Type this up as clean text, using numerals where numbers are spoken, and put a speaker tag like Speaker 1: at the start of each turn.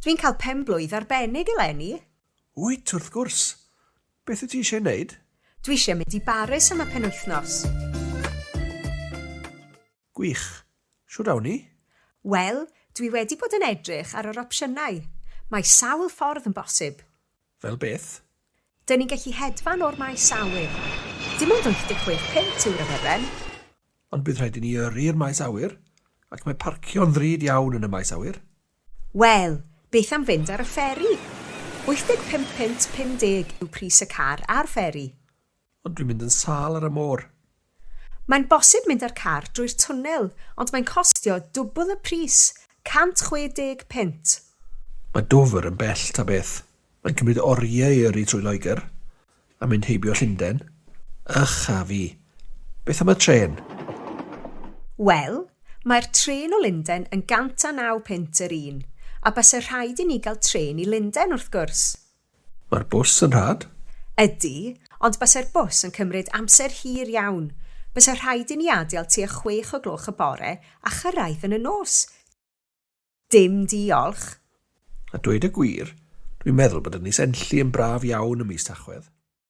Speaker 1: Dwi'n cael penblwydd arbennig eleni.
Speaker 2: Wyt, wrth gwrs. Beth wyt ti eisiau wneud?
Speaker 1: Dwi eisiau mynd i Baris am y penwythnos.
Speaker 2: Gwych. Shwd awn ni?
Speaker 1: Wel, dwi wedi bod yn edrych ar yr opsiynau. Mae sawl ffordd yn bosib.
Speaker 2: Fel beth?
Speaker 1: Dyn ni'n gallu hedfan o'r maes awyr. Dim ond 86 punt yw'r awyren.
Speaker 2: Ond bydd rhaid i ni yrru i'r maes awyr, ac mae parcio'n ddrud iawn yn y maes awyr.
Speaker 1: Wel, beth am fynd ar y fferi? 85 punt 50 yw pris y car a'r fferi.
Speaker 2: Ond dwi'n mynd yn sâl ar y môr.
Speaker 1: Mae'n bosib mynd â'r car drwy'r twnnel, ond mae'n costio dwbl y pris, 160 punt.
Speaker 2: Mae Dover yn bell ta beth. Mae'n cymryd oriau i yrru trwy Loegr, a mynd heibio Llundain. Ych a fi. Beth am y trên?
Speaker 1: Wel, mae'r trên o Lunden yn 109 punt yr un, a byse rhaid i ni gael trên i Lunden wrth gwrs.
Speaker 2: Mae'r bws yn rhad.
Speaker 1: Ydy, ond byse'r bws yn cymryd amser hir iawn. Byse rhaid i ni adael tua 6 o gloch y bore a chyrraedd yn y nos. Dim diolch.
Speaker 2: A dweud y gwir, dwi'n meddwl bod Ynys Enlli yn braf iawn ym mis Tachwedd.